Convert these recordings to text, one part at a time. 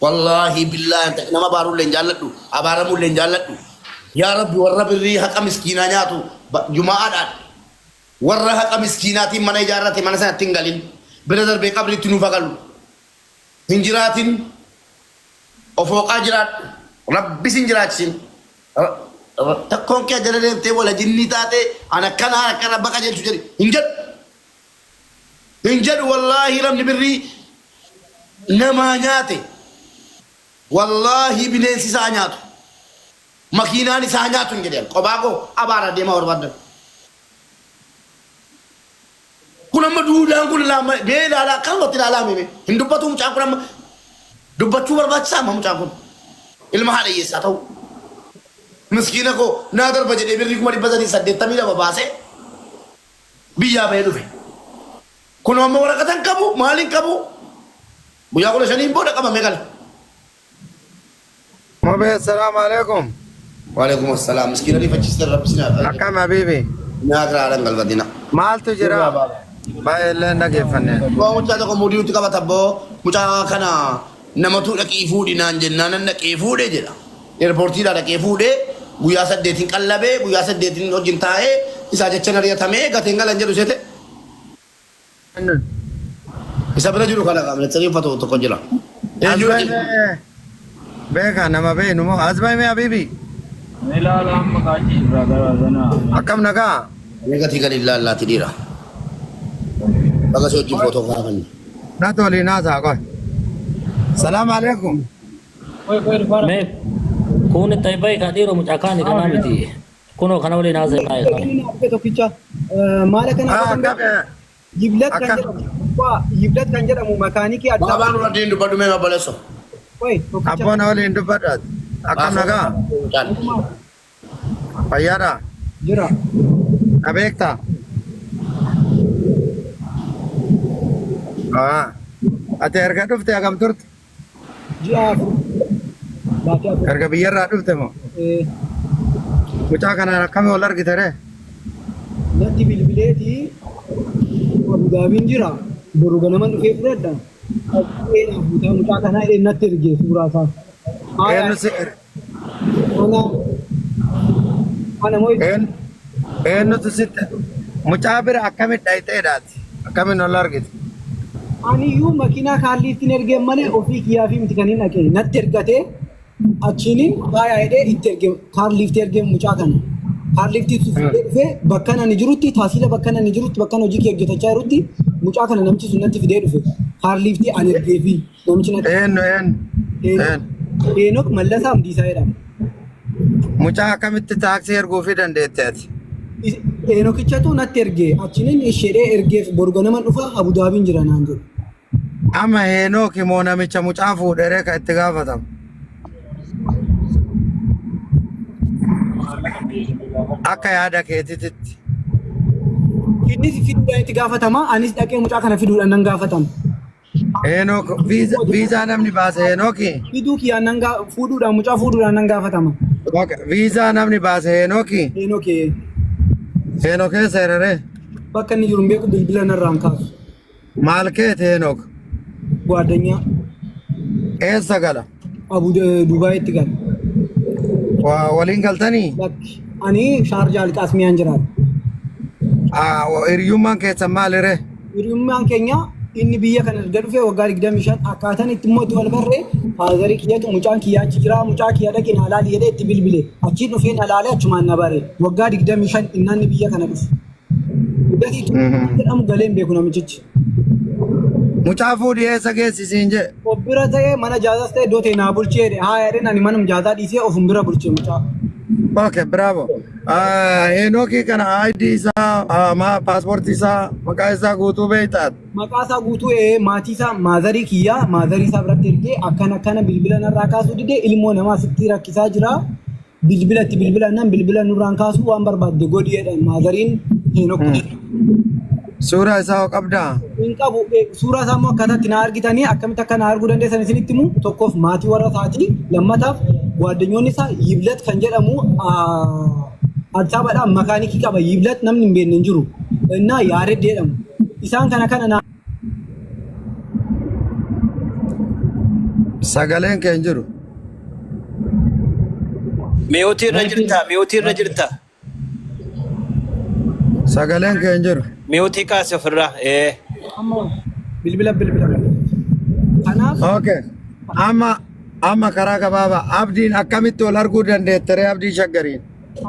Wallaahi billaahi nama abaarullee hin jaalladhu abaaramullee hin jaalladhu. Yaa Rabbi warra birrii haqa miskiinaa nyaatu jumaa'aadhaan warra haqa miskiinaatiin mana ijaarrate mana sanatti hin galin bira darbee qabriitti nuuf hagalu hin jiraatin of hooqaa jiraadhu rabbi sin jiraachisin. Takkoon kee jala deemtee wala jinnii taatee an akkana akkana baqa jechu jedhi hin jedhu. Hin jedhu wallaahi namni birrii namaa nyaate wallaahi bineensi isaa nyaatu makiinaan isaa nyaatu hin jedhan qophaa koo abaara deemaa barbaadan. Kun amma duudaan kun laama bee ilaalaa akkanumatti ilaalaa mime hin dubbatu mucaan kun amma dubbachuu barbaachisaa amma mucaan kun ilma haadha hiyyeessaa ta'u. Miskiina koo naa darba jedhee birrii 382,000 baasee biyyaa bahee dhufe. Kunoo amma waraqata hin qabu, maal hin qabu. Guyyaa 15n booda qabamee gala. Mubee assalaamu alaikum. Waalaikum assalaam. Miskiina rifachiiste rabbi sin haa qajeelchu. Akkam habiibi. Naa kiraadhaan galfatina. Maaltu jira? Baay'ee illee hin dhageeffanne. Boo mucaa tokko muudii nutti qabata boo mucaa kana namatu dhaqii fuudhi naan jennaan nan dhaqee fuudhe jedha. Eerpoortiidhaa dhaqee fuudhee guyyaa saddeetiin qallabee guyyaa saddeetiin wajjin taa'ee isaa jecha ari'atamee gateen galan jedhu seete. Isa bira jiru kana qaamni uffatu tokko jira. Eenyu Asbaayimee beekaa nama beeknu moo asbaayimee habiibi Ilaala amma kaachii irraa gara sana. Akkam nagaa? Mee gatii gadi ilaallaati dhiira. Baga si wajjin footoo kaafanne. Na tolii naasaa qoy. Salaam alaikum. Mee kuun itti bahi ka dhiiroo mucaa kaani kanaa miti. Kunoo kana waliin haasa'e baay'ee kana. Inni arge tokkicha maal akka Ah, nama akkam Yiblat kan akka jedhamu waa Yiblat kan jedhamu makaanikii addaa Baabaa Nuraddiin dubbadhu mee obboleesso. Qoy tokkicha Abboon waliin dubbadhaati. Akkam nagaa? Mucaan. Fayyaadha? jira. Na beektaa? Ah. Ati erga dhufte hagam turte? Ji'a 4. Baatii 4. Erga biyyarraa dhufte moo? Ee. Mucaa kanaan akkamii wal argite ree? Natti bilbileeti Abu Daabiin jira. Boru ganaman dhufee fudhadha. Dhaqee naaf butaa mucaa kanaa jedhee natti erge suuraa isaa. Haaya Eenyu si ana ana moo een eenyutu sitti mucaa bira akkamitti dhayxeedhaati? Akkamiin wal argite? Aniyyuu makiinaa kaalliittiin ergeen malee ofii kiyyaafii miti kan hin dhaqe. Natti ergatee achiinin faayaa jedhee itti erge kaarliiftii ergeen mucaa kana. Kaarliiftii fuudhee dhufee bakka ani jirutti taasiila bakka ani jirutti bakka hojii kiyya hojjetachaa jirutti mucaa kana namichi sun natti fidee dhufe. Kaarliiftii ani ergeefi namichi natti. Eenyu eenyu? Heenok Eenyu? Heenok Mallasaa Abdiisaa jedhama. Mucaa akkamitti taaksii erguufii dandeette ati? Heenokichatu natti erge achinin isheedhee ergeef boru ganaman dhufa Abudaabiin jira naan jedhe. Amma Heenooki moo namicha mucaa fuudheree kan itti gaafatamu? Akka yaada keetitti. Innis fiduudhaan itti gaafatama anis dhaqee mucaa kana fiduudhaan nan gaafatama. Heenook viizaa namni baase Heenooki. Fiduu kiyyaan nan gaa fuudhuudhaan mucaa fuudhuudhaan nan gaafatama. Ok, Viizaa namni baase Heenooki. Heenook Heenook eessa hereree? bakka inni jiru hin beeku bilbila narraa hin kaasu. Maal keeti Heenook? Gwaaddanyaa Eessa gala? Abu Dubaayitti gala. Waliin galtanii? Lakki ani Shaarjaa Alqaasmiyaan jiraadha. Ah, Hiriyyummaan keessan maaliree? Hiriyummaan keenya inni biyya kana erga dhufee waggaa 25 akkaataan itti immoo itti wal barre faazarii kiyyatu mucaan kiyya achi jira mucaa kiyya dhaqi naa laali jedhee itti bilbile achii dhufee na laalee achumaan na bare waggaa 25 innaan biyya kana dhufe. Gatii jedhamu galee hin beeku namichichi. Mucaa fuudhii eessa geessi siin jedhe? Of bira ta'ee mana jaazaas ta'e iddoo ta'e naa bulchee jedhe haa jedheen ani manuma jaazaa dhiisee ofum bira bulche mucaa. Okay, bravo. Heenokii kana ID isaa, paaspoortii isaa, maqaa isaa guutuu beektaa? Maqaa isaa guutuu ee maatii isaa maazarii kiyyaa maazarii isaa biratti ergee akkana akkana bilbila narraa kaasuu dide ilmoo namaa sitti rakkisaa jira. Bilbila itti bilbilannaan bilbila nurraan kaasuu waan barbaadde godhi jedhan maazariin Heenok. Suuraa isaa hoo qabdaa? Hin qabu. Suuraa isaa immoo akkaataa itti na argitanii akkamitti akka na arguu dandeessan isinitti himu tokkoof maatii warra isaatii lammataaf gwaaddanyoonni isaa Yiblat kan jedhamu Addis Ababaadhaa makaanikii qaba. Yiblat namni hin beekne hin jiru. Innaa Yaared jedhamu. Isaan kana kana na Sagaleen kee hin jiru. Mute irra jirta, mute irra jirta. Sagaleen kee hin jiru. Mute kaase ofirraa. Ee. Amma bilbila bilbila. Kanaaf Okay. Amma karaa gabaabaa Abdiin akkamitti wal arguu dandeettaree Abdii Shaggariin?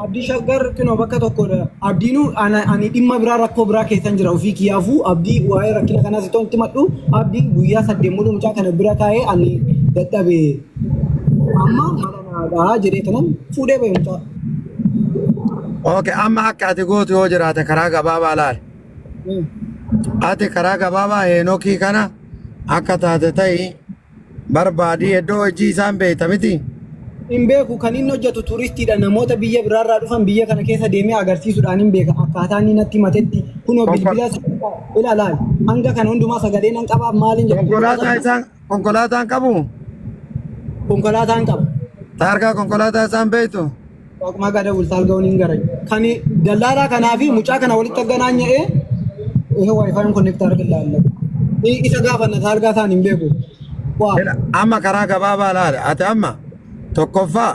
Abdii Shaggar kinoo bakka tokkodha. Abdiinuu ani dhimma biraa rakkoo biraa keessan jira ofii kiyyaafuu Abdii waa'ee rakkina kanaas itoo itti madhu Abdii guyyaa 8 mulu mucaa kana bira taa'ee ani dadhabe. Amma mala naadhaa jedhee kanan fuudhee bahe mucaa. Okay, amma akka ati gootu yoo jiraate karaa gabaabaa laali. Ati karaa gabaabaa Heenokii kana akka taate ta'i barbaadii iddoo hojii isaan beekta miti. Hin beeku, kan inni hojjetu tuuristiidha. Namoota biyya biraarraa dhufan biyya kana keessa deemee agarsiisuudhaan hin beeka. Akkaataa inni natti himatetti kunoo bilbila ilaalaal hanga kana hundumaa sagalee nan qabaaf maaliin jedhu. Konkolaataa isaan konkolaataan qabu? Konkolaataan qaba. Taargaa konkolaataa isaan beektu? Waaqumaa gada bultaal ga'uun hin garan. Kan dallaalaa kanaa fi mucaa kana walitti agganaan nya'ee ihe wifi connect argilla. Isa gaafanna, taargaa isaan hin beeku. Waa. Amma karaa gabaabaa laale. Ati amma tokkoffaa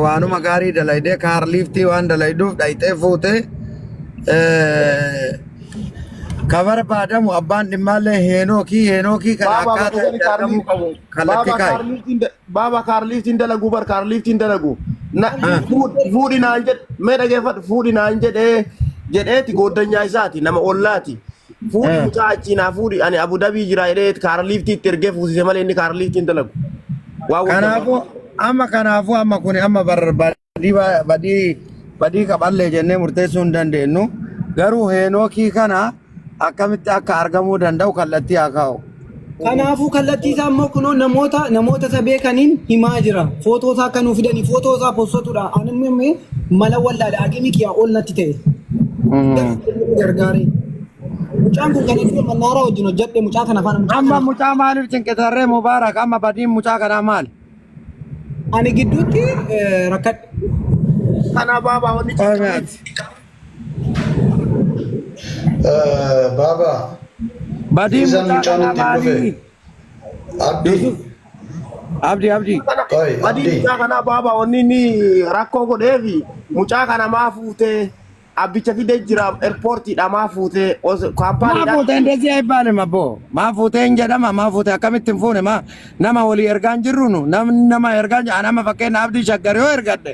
waanuma gaarii dalaydee car liftii waan dalayduuf dhayxee fuutee ka barbaadamu abbaan dhimmaallee Heenookii kana Baaba akkaataa itti argamuu qabu kallattii Baaba kaa'i. Baaba car liftiin dalagu bar, car liftiin dalagu. Na fuudhi naan jedhe, mee dhageeffadhu, fuudhi naan jedhee jedheeti gooddanyaa isaati, nama ollaati. Fuudhi mucaa achii naa fuudhi, ani Abu Dhabii jira jedhee car liftii itti ergee fuusise malee inni car liftiin dalagu. Waa wajjin. Kanaafuu amma kuni amma bar badii badii badii qaballee jennee murteessuu hin dandeenyu. Garuu Heenookii kana akkamitti akka argamuu danda'u kallattii haa kaa'u. Kanaafuu kallattii isaa immoo kunoo namoota isa beekaniin himaa jira. Footoo isaa akka nuu fidanii footoo isaa postatuudha. Ani immoo mala wallaadha. Aqimi kiyyaa ol natti ta'e. Gargaaree. Mucaan kun kana dura mannaaraa wajjin hojjedhe, mucaa kana faana mucaa Amma kana. mucaa maaliif cinqitarree Mubaarak? Amma badiin mucaa kanaa maali? Ani gidduutti rakkadhe. Kana baaba wanni Oromiyaati. Baaba, Badiin viizaan mucaa mucaan kanaa ittiin dhufe. maali? Abdii, Abdii, Abdii. Qoy, Badii Abdii. mucaa kanaa baaba wanni inni rakkoo godheefi mucaa kana maa fuutee abbicha fidee jira airportiidha maa fuutee Maa kaampaaniidha. fuutee እንደዚህ አይባልም አቦ. Maa fuutee hin jedhama. Maa fuutee akkamitti hin fuune? Maa nama walii ergaan jirru nu namni nama ergaan jiru nama fakkeenya Abdii Shaggar yoo ergadhe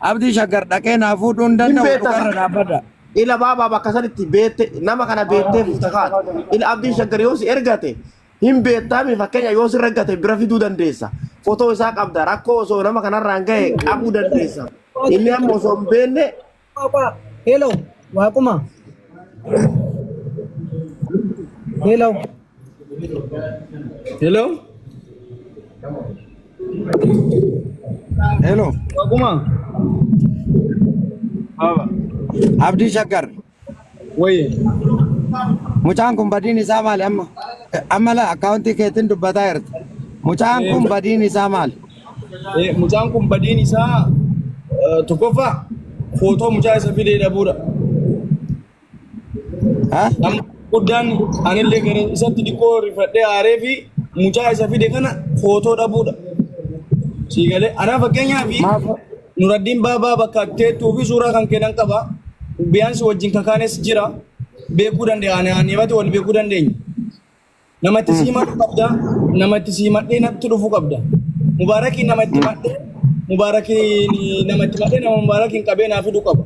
Abdii Shaggar dhaqee naa fuudhuu hin Hin danda'u, beekta. dhugarra dhaabbadha. Ila baabaa bakka sanitti beette nama kana beettee fuuta kaata. Ila Abdiin Shaggar yoo si ergate hin beettaami, fakkeenya yoo si ergate bira fiduu dandeessa. Fotoo isaa qabda, rakkoo osoo nama kanarraan gahe qabuu dandeessa. Inni amma osoo hin beekne. Hello, Waaquma. Hello. Hello? Hello. Waaquma. Baaba. Abdii Shaggar. Wayye. Mucaan kun badiin isaa maali amma? Amma la akkaawuntii keetiin dubbataa jirta. Mucaan kun badiin isaa maali? Mucaan kun badiin isaa tokkoffaa footoo mucaa isa fidee dhabuudha. Ha? Amma guddaan anillee gara isatti xiqqoo rifadhee aaree fi mucaa isa fide kana footoo dhabuudha. Sii galee anaa fakkeenyaaf Maaf Nuraddiin Baabaa bakka teettuu fi suuraa kan kennan qaba. Biyaansi wajjin kakaanes jira. Beekuu dandeenya. Ani anifati wal beekuu dandeenya. Namatti sii madhu qabda. Namatti sii madhee natti dhufuu qabda. Mubaarakiin namatti madhee, Mubaarakiin namatti madhee, nama Mubaarakiin qabee naa fiduu qaba.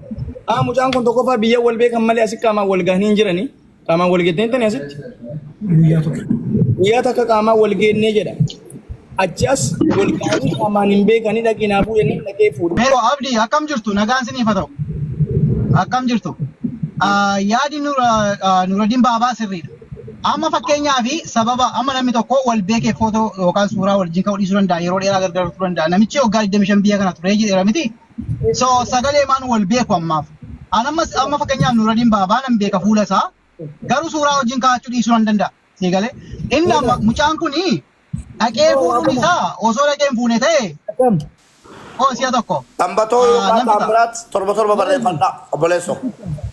Aa, mucaan kun tokkoffaa biyya wal beekan malee asitti qaamaan wal gahanii hin jirani. Qaamaan wal geettanii tani asitti. Guyyaa tokko. Guyyaa takka qaamaan wal geennee jedha. Achi as wal gahanii qaamaan hin beekanii dhaqii naa fuudhanii dhaqee fuudhe. Hello Abdi, akkam jirtu? Nagaan isiniif haa ta'u. Akkam jirtu? Yaadi Nuraddiin Baabaa sirriidha. Amma fakkeenyaa fi sababa amma namni tokko wal beekee footoo yookaan suuraa wajjin ka'uu dhiisuu danda'a, yeroo dheeraa gargar turuu danda'a. Namichi waggaa 25 biyya kana ture jedheera miti. So sagalee maan wal beeku ammaaf. An ammas amma fakkeenyaaf Nuraddiin Baabaa nan beeka fuula isaa, garuu suuraa wajjin kaa'achuu dhiisuu nan danda'a. Siigalee inni amma mucaan kuni dhaqee fuudhuun isaa osoo dhaqee hin fuune ta'e Akkam. Oo, si'a tokko. Tambatoo yookaan Nan fixa. Taamiraat 7 7 barreeffadhaa obboleessoo.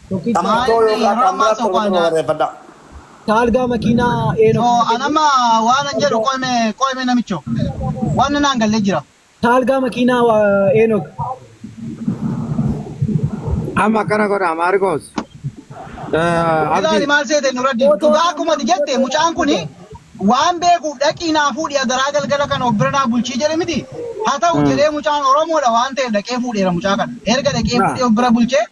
Tokkicha. Tambatoo Maal yookaan yeroo ammaa Taamiraat 7 7 soqoonaa barreeffadhaa. Taalgaa makiinaa So Eenok. anama waan an jedhu qoyme qoyme namicho. Waan naan gallee jira. Taalgaa makiinaa Eenok. Amma akkana godha Maarikoos. Ilaali Abdii. maal seete Nuraddiin. Dhugaa akkuma ati jette mucaan kuni waan beekuuf dhaqii naa fuudhi adaraa galgala kana of bira naa bulchii jedhe miti. Haa ta'u jedhee mucaan Oromoodha waan ta'eef dhaqee fuudheera mucaa kana. Erga dhaqee fuudhee of bira bulchee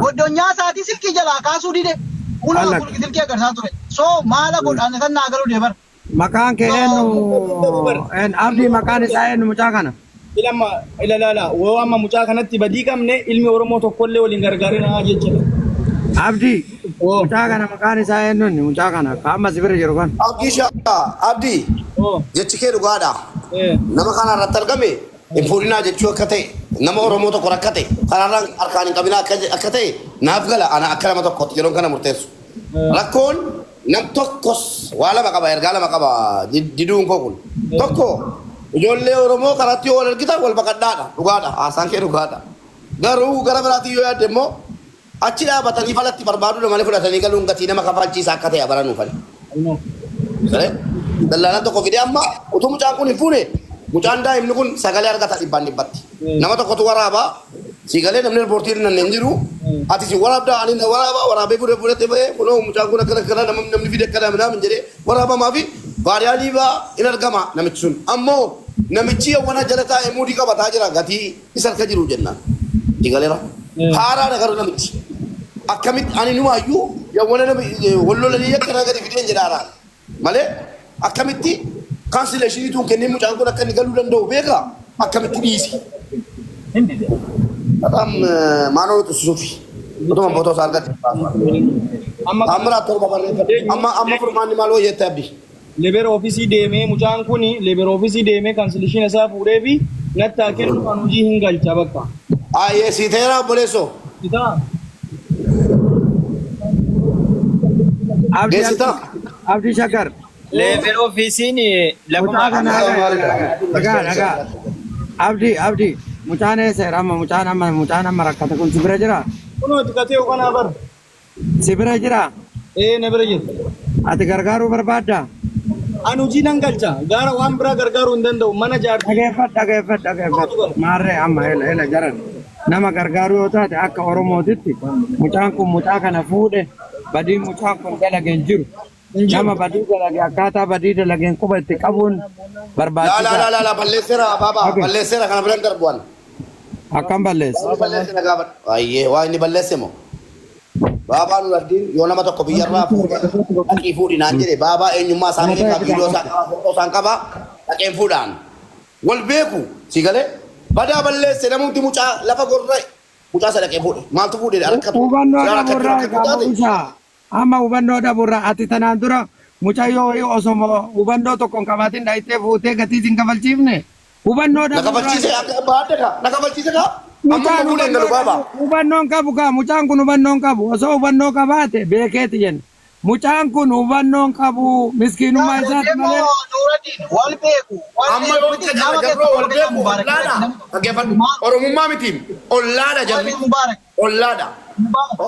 goddonyaa isaatii silkii jalaa kaasuu dide. Kunoo Alak. silkii agarsiisaa ture. So maala godhaan san naa galuu deebar. Maqaan kee eenyu? Abdii maqaan isaa eenyu mucaa kana? Ilama ilalaala woo amma mucaa kanatti badii qabne ilmi Oromoo tokkollee waliin gargaarina jechuudha. Abdii. Oo. Mucaa kana maqaan isaa eenyu inni mucaa kana? Ka amma si bira jiru kan. Abdii shaa Abdii Oo. jechi kee dhugaadha. Eh. Nama kana irratti argame hin fuudhinaa jechuu akka ta'e nama Oromoo tokko rakkate karaarraan harkaan hin qabinaa akka ta'e naaf gala ana akka nama tokkotti yeroon kana murteessu. Rakkoon nam tokkos waa lama qaba ergaa lama qaba diduun koo kun. Tokko ijoollee Oromoo karaatti yoo wal argitan wal baqadhaadha dhugaadha haasaan kee dhugaadha. Garuu gara biraatiin yoo yaadde immoo achi dhaabatanii falatti barbaaduu malee fudhatanii galuun gatii nama kafalchiisa akka ta'e baranuufani. Dallaalaan tokko fidee amma utuu mucaan kun hin fuune mucaan daa'imni kun sagalee argata dhibbaan dhibbatti. Nama tokkotu waraabaa si galee namni riippoortii hin hin jiru. Ati si waraabdaa ani na waraabaa waraabee fuudhee fuudhee ba'ee kunoo mucaan kun akkana akkana namni namni fide akkana minaamin jedhee waraabamaa fi vaariyaalii baa in argama namichi sun. Ammoo namichi yawwana jala taa'ee muudii qabataa jira gatii isa harka jiru jennaan. Si galeera. Haaraadha garuu namichi. Akkamitti ani numaayyuu yawwana nami wal lolanii akkana gadi fideen jedhaara. Malee akkamitti cancellation tuun kennee mucaan kun akka inni galuu danda'u beekaa akkamitti dhiisi. በጣም ማኖ ሱፊ utuma footoo isaa argatte. Amma Amra torba barreeffadhe. Amma amma furmaanni maal hojjette abdi? Labour office deemee mucaan kun labour office deemee cancellation isaa fuudhee fi natti haa kennu kan hojii hin galcha bakka. Ayyee si ta'eera obboleessoo. Bitaa. Abdii Geessitaa? Abdii Shakar. Labour officeiin Mucaa lafuma kana dhagaa dhagaa. Abdii Abdii mucaan eessa jira amma mucaan amma mucaan amma rakkate kun si bira jira? Kunoo itti katee kanaa bar. Si bira jira? Ee na bira jira. Ati gargaaruu barbaaddaa? Ani hojii nan galcha. Gaara waan biraa gargaaruu hin danda'u. Mana jaartii. Dhageeffadhu dhageeffadhu dhageeffadhu. Maarree amma hela hela jaran. Nama gargaaruu yoo taate akka Oromootitti mucaan kun mucaa kana fuudhe badii mucaan kun dalage hin jiru. Nama badii dalage akkaataa badii dalageen quba itti qabuun Laa laa barbaachisaa. laa laa laa balleesseera baaba Okay. balleesseera kana biran darbuwan. Akkam balleessa? Waan balleesse na gaafadhu. Ayyee waa inni balleesse moo? Baabaa Nuraddiin yoo nama tokko biyyarraa fuudhe dhaqii fuudhi naan jedhe baabaa eenyummaa isaa beekaa viidiyoo isaa qabaa footoo isaan qabaa dhaqeen fuudhaan. Wal beeku si galee badaa balleesse namumti mucaa lafa gorra'e mucaa isa dhaqee fuudhe maaltu fuudhe harkatu Hubannoo silaa rakkachuu dhabuurraa rakkachuu taate. isaa amma hubannoo dhabuurraa ati tanaan dura mucayyoo wayii osoo hubannoo tokko hin qabaatin dhayitee fuutee gatii sin kafalchiifne hubannoo Na dhabuurraa kafalchiise akka baadde kaa na kafalchiise kaa amma mucaan fuudhee hin galu hubannoo baabaa. dhabu hubannoon qabu kaa mucaan kun hubannoon qabu osoo hubannoo qabaate beekeeti jenna mucaan kun hubannoon qabu miskiinummaa isaati malee Deemoo Nuraddiin wal beeku. Wal Amma yoo beeku miti akka nama jara beeku jarroo wal fakkeenyaaf beeku Mubaarak. ollaadha. Dhaggeeffadhu. Oromummaa mitiin ollaadha jarri. Mubaarak. Ollaadha. Mubaarak.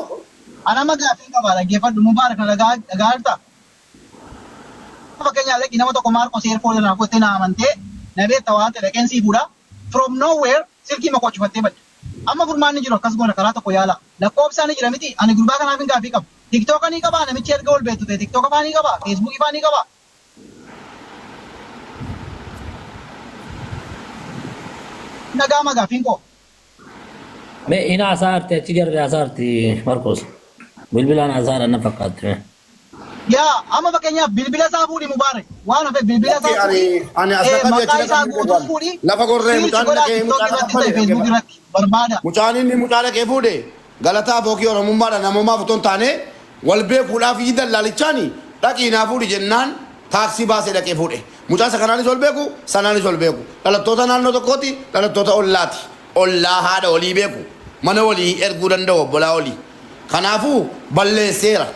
Anama gaaffii qaba dhaggeeffadhu Mubaarak na dhagaa dhagaa jirta. Fakkeenyaaf dhaqi nama tokko Maarqos eerfoon irraa fuuttee na amantee na beekta waan ta'e dhaqeen sii fuudha. From nowhere silkii makochifattee badde. Amma furmaanni jiru akkas goona karaa tokko yaala. Lakkoofsaan ni jira miti ani gurbaa kanaaf hin gaaffii qabu. Tiktooka ni qaba namichi erga ol beektu ta'e tiktooka faa ni qaba feesbuukii faa ni qaba. Nagaa gaaffiin koo. Mee ina hasaarte achi garbi hasaarti Marcos. Bilbilaan hasaara na fakkaatti. Yaa amma fakkeenyaaf bilbila isaa fuudhi Mubaarak. Waan hafe bilbila isaa Ani fuudhi. ani as Eh, dhaqabii maqaa achi isaa dhaqabii guutuu godhan. fuudhi. Lafa gorree Search mucaan godhaa dhaqee TikTok mucaan irratti ta'e kafale. Facebook irratti barbaada. Mucaan inni mucaa dhaqee fuudhe galataa fookii oromummaadha namummaaf otoo hin taane wal beekuudhaaf yi dallaalichaani dhaqii naa fuudhi jennaan taaksii baasee dhaqee fuudhe. Mucaa isa kanaanis wal beeku sanaanis wal beeku. Dhalattoota naannoo tokkooti dhalattoota ollaati. Ollaa haadha olii beeku. Mana walii erguu danda'u obbolaa olii. Kanaafuu balleesseera.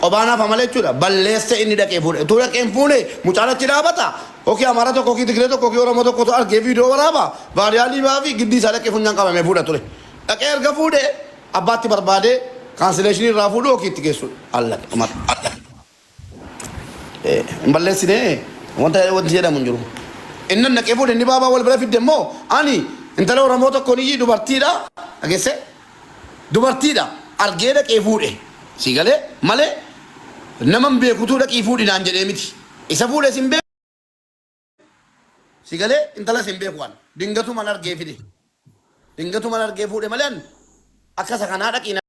Qophaan hafa malee jechuudha. Balleesse inni dhaqee fuudhe. Utuu dhaqee hin fuune mucaan achi dhaabata. Yookiin Amaara tokko, yookiin Tigree tokko, yookiin Oromoo tokkotu argee viidiyoo waraaba. Baadiyyaa baa fi giddii isaa dhaqee funyaan qabamee fuudha ture. Dhaqee erga fuudhe abbaatti barbaadee cancellation irraa fuudhu yookiin itti geessu. Allaqe. Hin balleessine wanta wanti jedhamu hin jiru. Inni naqee fuudhe inni baabaa wal bira fidde immoo ani intala Oromoo tokkoon iyyii dubartiidha dhageesse dubartiidha argee dhaqee fuudhe si galee malee nama hin beekutuu dhaqii fuudhi naan jedhee miti. Isa fuudhes hin beeku si galee intalas hin beeku an dingatuman argee fide dingatuman argee fuudhe malee an akka isa kanaa dhaqii.